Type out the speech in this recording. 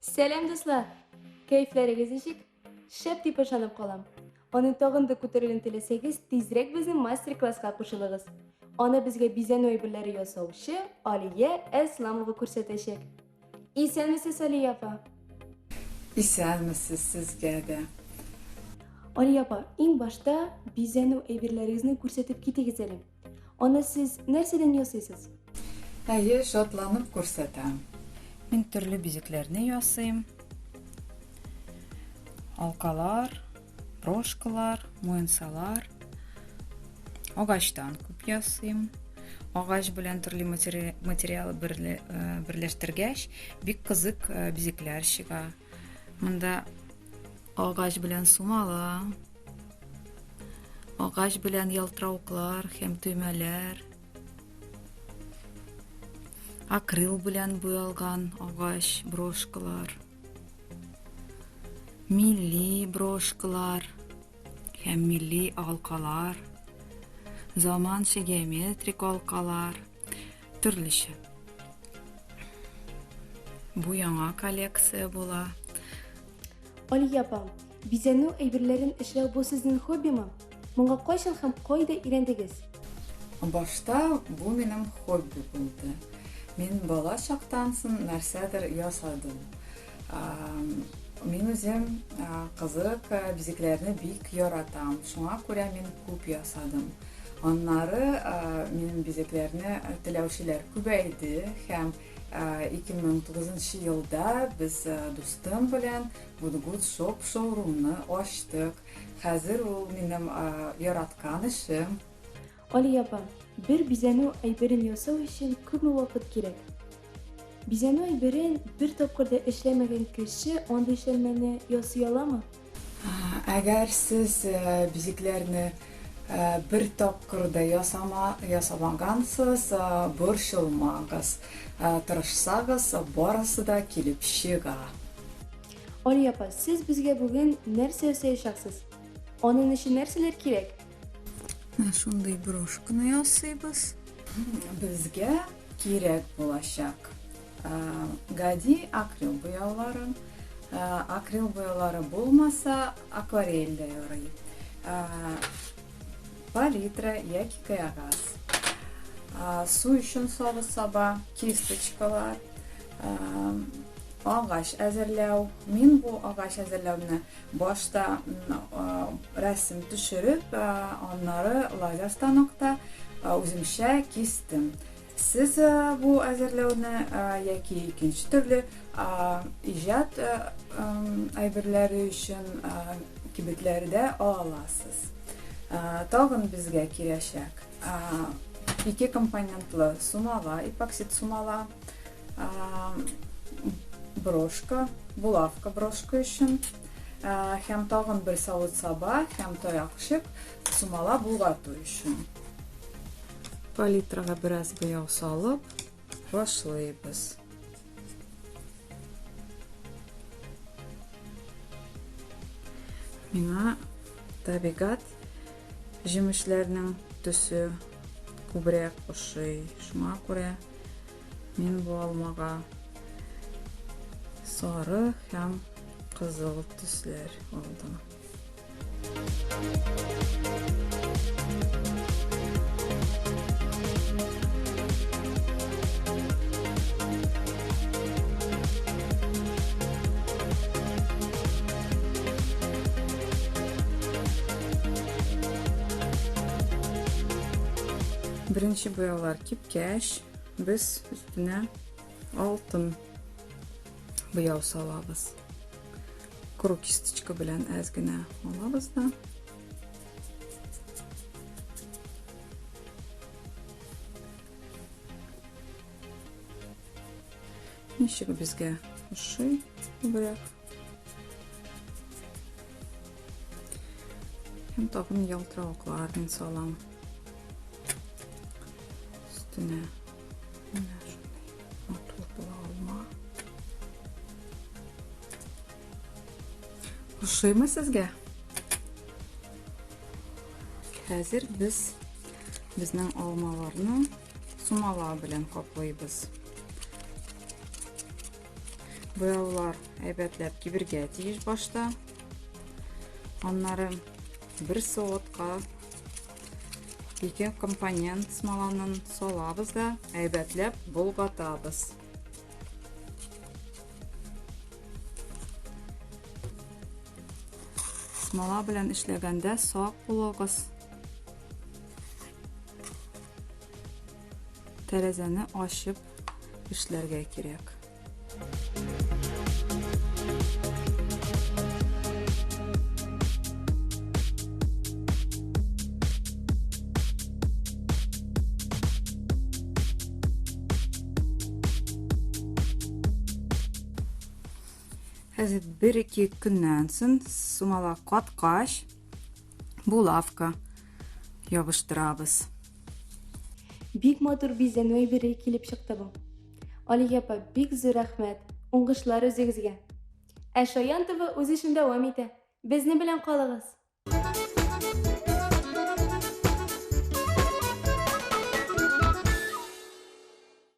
Сәлам, дуслар! Кәефләрегез ничек? Шәп дип ышанып калам. Аны тагын да күтәрүен теләсәгез, тизрәк безнең мастер-класска кушылыгыз. Аны безгә бизәнү әйберләре ясаучы Алия Әсламова күрсәтәчәк. Исәнмесез, Алия апа! Исәнмесез сезгә дә. Алия апа, иң башта бизәнү әйберләрегезне күрсәтеп китегез әле. Аны сез нәрсәдән ясыйсыз? Әйе, шатланып күрсәтәм. Мин төрле бизәкләрне ясыйм. Алкалар, брошкалар, муенсалар. Агачтан күп ясыйм. Агач белән төрле материал э, берләштергәч, бик кызык э, бизәкләр чыга. Монда агач белән сумала, агач белән ялтыравыклар һәм төймәләр, акрил белән буялган агач брошкалар, милли брошкалар һәм милли алкалар, заманча геометрик алкалар, төрлечә. Бу яңа коллекция була. Алия апа, бизәнү әйберләрен эшләү бу сезнең хоббимы? Моңа кайчан һәм кайда өйрәндегез? Башта бу минем хобби булды. Мин бала чактан соң нәрсәдер ясадым. Мин үзем кызык бизәкләрне бик яратам. Шуңа күрә мин күп ясадым. Аннары минем бизәкләрне теләүчеләр күбәйде һәм 2009 елда без дустым белән Good Good Shop шоурумны ачтык. Хәзер ул минем яраткан эшем. Алия апа, бер бизәнү әйберен ясау өчен күпме вакыт кирәк? Бизәнү әйберен бер тапкыр да эшләмәгән кеше андый эшләнмәне ясый аламы? Әгәр сез бизәкләрне бер тапкыр да ясама, ясамагансыз, борчылмагыз. Тырышсагыз, барысы да килеп чыга. Алия апа, сез безгә бүген нәрсә ясаячаксыз? Аның өчен нәрсәләр кирәк? Менә шундый брошканы ясыйбыз. Безгә кирәк булачак гади акрил буяулары. Акрил буяулары булмаса, акварель дә ярый. Палитра яки кәгазь. Су өчен савыт-саба, кисточкалар, агач әзерләү. Мин бу агач әзерләүне башта рәсем төшереп, аннары лазер станокта үземчә кистем. Сез бу әзерләүне яки икенче төрле иҗат әйберләре өчен кибетләрдә ала аласыз. Тагын безгә кирәчәк ике компонентлы сумала, эпоксид сумала, брошка, булавка брошка өчен һәм тагын бер савыт-саба һәм таякчык сумала болгату өчен. Палитрага бераз буяу салып башлыйбыз. Миңа табигать җимешләрнең төсе күбрәк ошый. Шуңа күрә мин бу алмага сары һәм кызыл төсләр алдым. Беренче буяулар кипкәч, без өстенә алтын буяу салабыз. Коры кисточка белән әз генә алабыз да. Ничек безгә ошый күбрәк. Һәм тагын ялтыравыклар мин салам. Өстенә. Менә шундый матур була алма. Ошыймы сезгә? Хәзер без безнең алмаларны сумала белән каплыйбыз. Буяулар әйбәтләп кибергә тиеш башта. Аннары бер савытка ике компонент смоланын салабыз да әйбәтләп болгатабыз. Смола белән эшләгәндә сак булыгыз. Тәрәзәне ачып эшләргә кирәк. Хәзер бер-ике көннән соң сумала каткач, булавка ябыштырабыз. Бик матур бизәнү әйбере килеп чыкты бу. Алия апа, бик зур рәхмәт. Уңышлар үзегезгә. Ә Шаян ТВ үз эшен дәвам итә. Безнең белән калыгыз.